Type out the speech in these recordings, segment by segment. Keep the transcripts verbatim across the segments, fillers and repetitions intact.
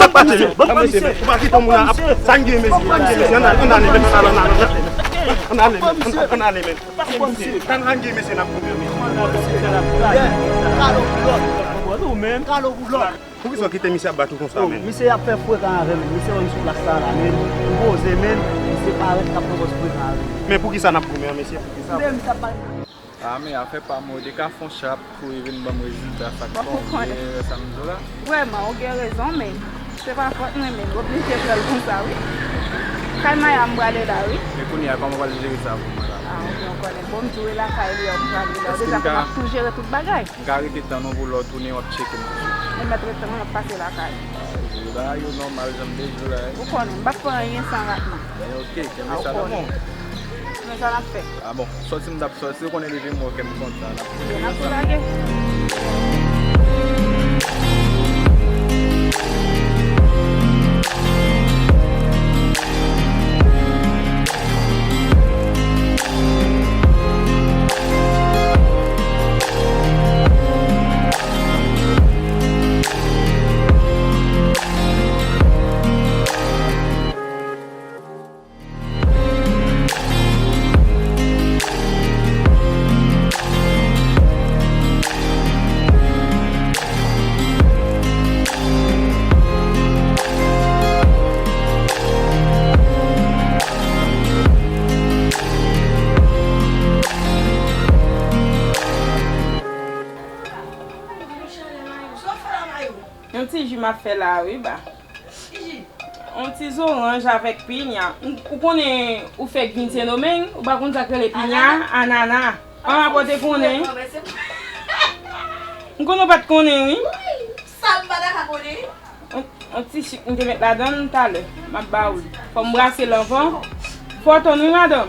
Sa k pase menm? Ban m pran misye. Ou pa kite yon moun ap. Sa n gen mesye, sa n gen mesye. Ann ale, ann ale, ann ale, ann ale, ann ale, ann ale, men. Sa n gen mesye, n ap goumen, mesye. Poukisa w kite misye ap bat ou konsa, men? Misye ap fè frekan avè m, misye wè m sou plas la la, men. M poze, men. Misye parèt k ap fè frekan avè m. Men poukisa n ap goumen an, mesye? Poukisa? Misye ap pale. A, men afè pa mwen, ou te ka fè yon chat pou kouri vin ban m rezilta sa k pa w vle, sa m di w la. Vrèman, ou gen rezon, men se pa fòt mwen, men m oblije fè l konsa, wi. Kay Maya m prale la, wi. Men kounye a, kòman w pral jere sa pou mwen la? A, ou byen konnen. Bon, m di w e lakay li a, m prale la. Ou deja konnen m ap tou jere tout bagay. M ka rete tann ou pou lè w tounen, w ap tcheke m toujou. Ou mèt ret tann mwen, m ap pase lakay. Jou la, yo nòmal, jan m te di w la. Ou konnen, m p ap fè anyen san ratman. Men oke, kenbe sa nan men w. Men sa n ap fè. A bon, sòti m t ap sòti, ou konnen depi m wè w kè m kontan, n ap fè. N ap tou lage. Yon ti ji m ap fè la wi ba. Yon ti zoranj avèk pinya. Ou, ou konnen ou fèk vin Sendomeng, ou pa konn sa k rele pinya? Anana. Anana. Anana. An, apa w te konnen? M konnen w pa t konnen wi. Sa m pa ta ka konnen? Yon, yon ti chik m te met ladan l talè. M ap ba ou l. Fò m brase l anvan. Fò tann wi madanm.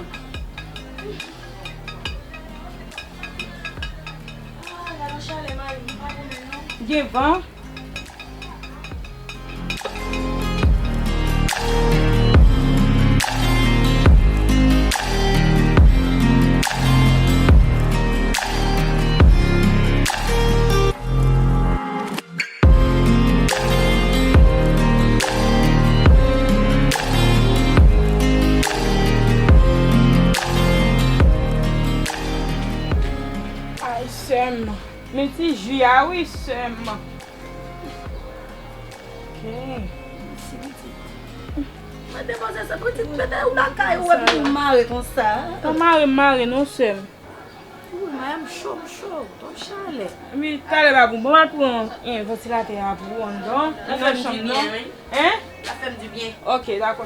Gen van. Ay, sè m. Men ti ji a wi, sè m. Ok. Mwen te panse se pitit mete ou lakay ou epi ou mare konsa. Pa mare m mare non, sè m. Wi, mwen m cho, m cho, twòp chalè. Epi talè ba pou m, bon, m al pran, eh, vantilatè a pou ou anndan, anndan chanm nan. Hein? L ap fè m dibyen. Ok, dakò.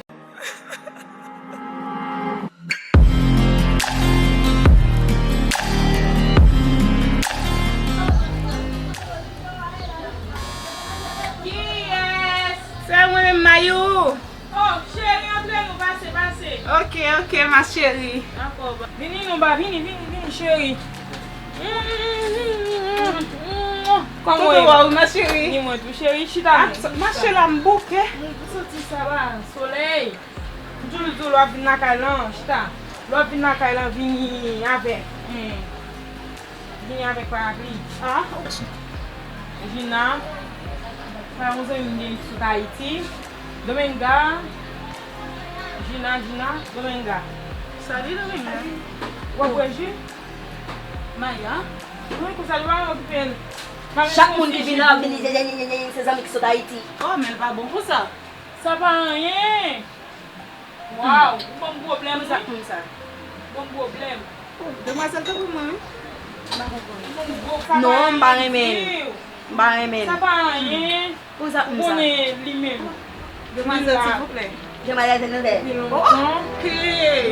Kiyès? Se mwen menm, Mayou. Oh, cheri, antre non, pase, pase. Ok, ok, ma chérie. Dakò, ba. Vini non, ba, vini, vini, vini, cheri. Kòman w ye? Kote w ye, ma chérie? Ni mwen tou, cheri, chita non. Mache la, m bouke. M soti sa ba, solèy. M toujou di w lè w ap vin lakay lan, chita. Lè w ap vin lakay lan, vini avèk, hmm, vini avèk parapli. Ah, ok. Jina, sa yon zanmi m gen sot Ayiti. Domenga, Jina, Jina, Domenga. Salut, Domenga. W ap wè Ju? Maya? Wi, konsa li pa okipe l. Chak moun ki vin la, ap vin di, se zanmi ki sot Ayiti. Oh, men l pa bon konsa. Sa pa anyen. Waw, ou ban m pwoblèm wi. Konsa, konsa. Ou ban m pwoblèm. Oh, demwazèl tankou mwen wi. M pa konprann. Ou ban m gwo kaba. Non, m pa renmen l. M pa renmen l. Sa pa anyen. Konsa, konsa. Ou konnen li menm. Demwazèl, silvouplè. Demwazèl, silvouplè. Depi lontan. Oh, ok.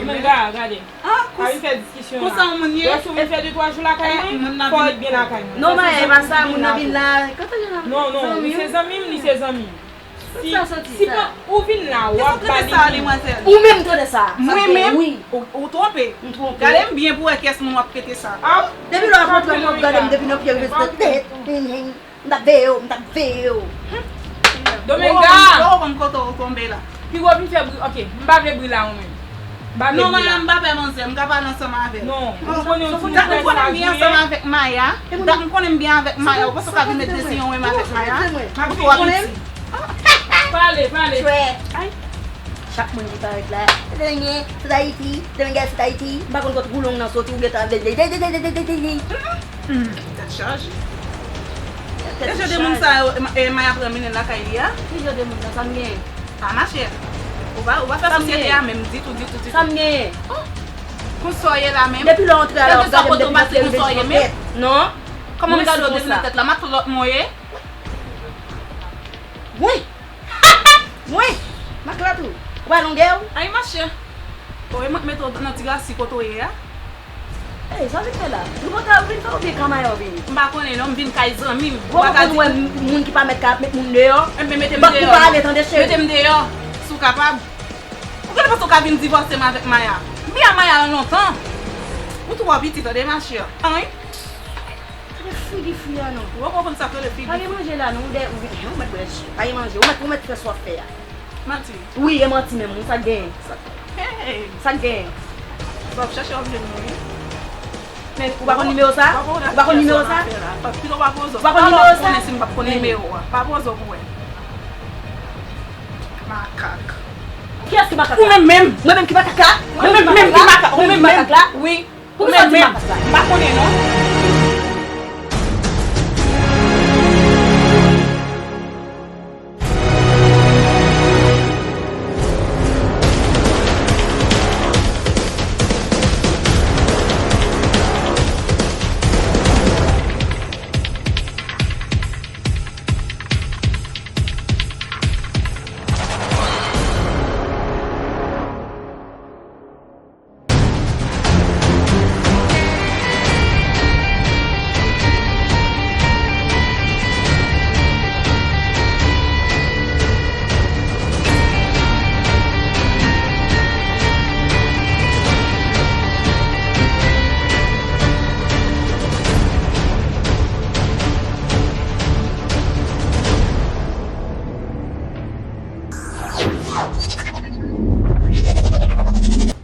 Men gade, gade. Ah, pa vin fè diskisyon la. Konsa yon moun ye? Lè w vin fè de twa jou lakay mwen, fò w ret byen lakay mwen. Non, men e pa sa, moun nan vin la. Kote gen la? Non, non, li se zanmi m, li se zanmi m. Si, si pa ou vin la, w ap ba li. Ou menm tande sa. Mwen menm? Wi. Ou, ou twonpe. M twonpe. Gade m byen pou wè kiyès moun w ap prete sa. Ah, depi lè w ap montre m, w ap gade m depi nan pye rive sou tèt. M t ap veye w, m t ap veye w. Domenga! Lè w konn kote w tonbe la. Pi gwo vin fè bri, ok, m pa vle bri la ou menm. M pa vle bri la. Non, Maya, m pa pè manzè, m ka pale ansanm avè w. Non, ou konnen yon timoun frè sa gouye. Dat m konnen m byen ansanm avèk Maya. Dat m konnen m byen avèk Maya. Ou panse w ka vin met deziyè w menm avèk Maya? Ou twò piti. Pale, pale. Chwè. Ay. Chak moun ki parèt la, Dominiken, sot Ayiti, Dominiken, sot Ayiti. M pa konn kot woulong nan soti, ou gentan. Tèt chaje. Tèt chaje. E jan de moun sa yo, e, e, Maya pran mennen lakay li a? Ki jan de moun nan, sa m genyen? A, machè. Ou pa, ou pa fè sosyete a menm ditou, ditou, ditou. Sa m genyen? Oh, konsa w ye la menm? Depi lè w antre a la, w ap gade m depi lè w antre, m vin sou tèt. Non. Kòman m gade w depi nan tèt la? Matlòt mwen ye? Wi. Wi. Matlòt ou. Ou pa longueur ou? Ay, machè. Ou e mwen mete w nan ti rasi kote w ye a? Ey, sa w vin fè la? Nou kontan ou vin fè oubyen kanmaya w vini? M pa konnen non, m vin kay zanmi m. Ou pa ka di. Ou konn wè moun ki pa mèt ka met moun deyò? Enben, mete m deyò. Ou pa ale, tande, cheri. Mete m deyò, si w kapab. Ou genlè panse w ka vin divòse m avèk Maya? M byen a Maya lontan. Ou twò piti, tande, machè. Anyen. Gade figi fi a non. Ou poko konn sa k rele figi. Pa gen manje la non, ou de, ou vin, ou mèt bwè, pa gen manje, ou mèt, ou mèt fè sa w ap fè a. Manti. Wi, e manti menm, wi, sa k genyen. Sa k genyen. Sa k genyen. Sa w ap chache w ap jwenn mwen, wi. Men ou pa konn nimewo sa? Ou pa konn nimewo sa? Pito pa poze w. Ou pa konn nimewo sa? Konnen si m p ap konn nimewo a. Pa poze w pou wè. Makak. Kiyès ki makak la? Ou menm menm. Mwen menm ki makak la? Mwen menm menm ki makak. Ou menm menm ki makak la? Wi. Ou menm menm. M pa konnen non.